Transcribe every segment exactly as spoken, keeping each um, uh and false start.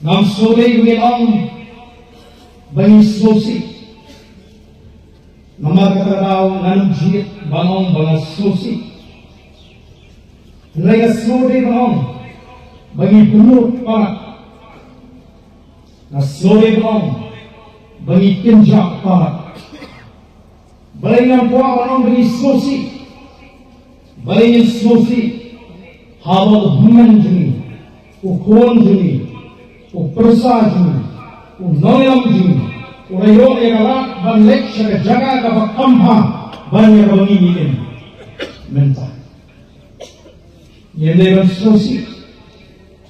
Ngam sngewdei ba ngin ong ba ngi sngewsih. Namar kata ka daw ngan ym jied ban ong ba nga sngewsih. Hynrei nga sngewdei ban ong ba ngi bynnud palat. Nga sngewdei ban ong ba ngi kynjah palat. Balei ngam kwah ban ong ba ngi sngewsih? Balei ngin sngewsih haba u hynmen jong ngi, u khun jong ngi, u pyrsa jong ngi, u nongïalam jong ngi u la ïoh ïa ka lad ban leit sha ka jaka kaba kham bha ban ïa kaba ngi im mynta? Ngim dei ban sngewsih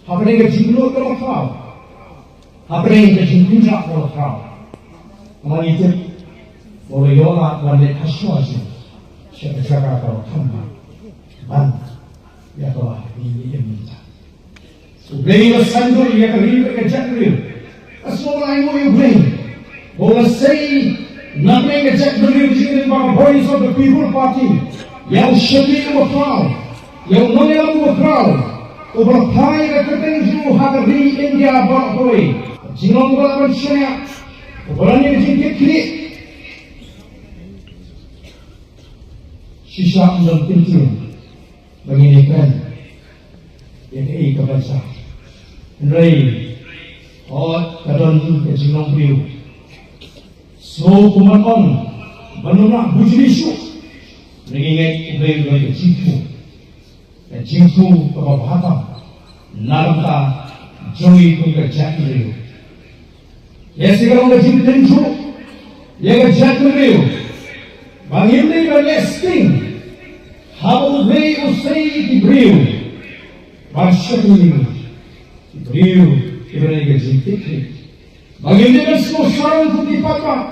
hapdeng ka jinglut kaba khraw, hapdeng ka jingkynjah kaba khraw. Namar ngi tip ba u la ïoh lad ban leit ha shuwa shuwa sha ka jaka kaba kham bha ban ïa kaba ngi im mynta. U Blei u la sngewthuh ïa ka ri bad ka jaitbynriew. Ka sngewbha ïa u Blei ba u la sei na pdeng ka jaitbynriew, ka jingim ba ka Voice of the People Party, ïa u shakri uba khraw, ïa u nongïalam uba khraw, uba la phai ïa ka kyrteng jong u ha ka ri India baroh kawei. Ka jinglong uba la ban shaniah, uba la ïa ka jingkitkhlieh. Shisha ym don kyntien ba ngin ïakren ïa kaei kaba jia. Hynrei hooid, ka don ka jinglong briew. Sngew kumban ong ban ym lah bujli shuh. Ngi ngeit U Blei u don ka jingthmu, ka jingthmu kaba bha tam na ka bynta jong ngi kum ka jaitbynriew. Ïa, sa ka long ka jingtynjuh ïa ka jaitbynriew ba ngim dei ban leh sting haba U Blei u sei ïa ki briew ban shakri ïa ngi, ki briew kiba don ka jingkitkhlieh. Ba ngim dei ban sngewsarong kum ki paidbah,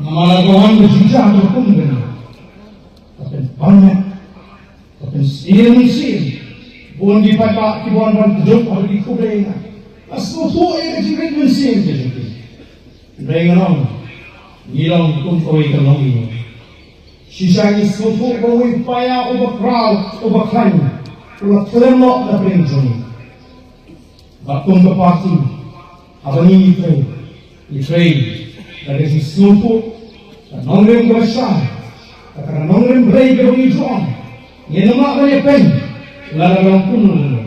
namar lada ka wan ka jingjia ka kum kane, ka pynpang, ka pynsyier mynsiem. Bun ki paidbah kiba wan ban kdup ha ki khublei, nga sngewthuh ïa ka jingrit mynsiem ka jong ki. Hynrei ngan ong, ngi long kum kawei ka longïing. Shisha ngi sngewthuh ba uwei u paia uba khraw, uba khlaiñ, u la khlem noh na pdeng jong ngi. Bad kum ka party, haba ngi trei, ngi trei da ka jingsngewthuh, ka nongrim kaba shai, ka, ka nongrim brei kaba ngi ju ong. Ngin ym lah ban ïapeiñ lada ka long kumno kumno.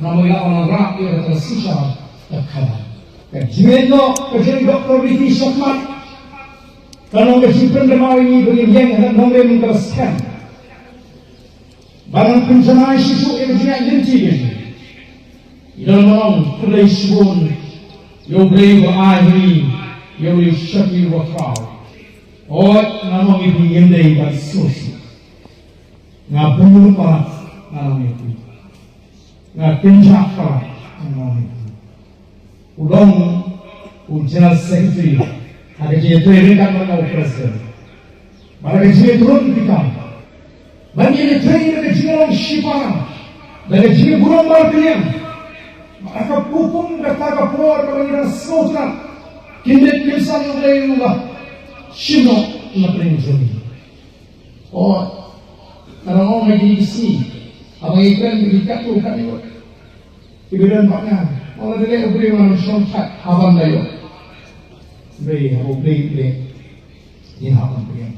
Namar ngi lah ban wanrah ïa kata ka synshar ka khadar. Ka jingngeit noh ka jong i Doctor Ricky Shakmat ka long ka jingpyndamar ïa ngi ba ngin ïeng ha ka nongrim kaba skhem. Ba ngan pynjanai shuh shuh ïa ka jingïaid lynti ka jong ngi. Ngi don ban ong khublei shibun ïa U Blei uba ai ha ngi ïa u shakri uba khraw. Hooid, ngan ong ïa phi, ngim dei ban sngewsih. Nga bynnud palat, ngan ong ïa phi. Nga kynjah palat, ngan ong ïa phi. U long u General Secretary ha ka jingïatrei ryngkat bad nga u President. Bad ha ka jingïatrei ryngkat bad nga, ban ïatrei da ka jinglong shipara, da ka jingburom markylliang. Bad ha ka pud kum kata ka por kaba ngi dang sngewtynnat, khyndiat khynsan U Blei u la shim noh na pdeng jong ngi. Hooid, nga dang ong ha kine ki sngi, haba ngi kren bad ki katto katne ngut kiba don bad nga, ong, lada leh U Blei, ngan ym shong thait haba ym da ïoh. Hynrei haba U Blei u leh, ngin hap ban pdiang.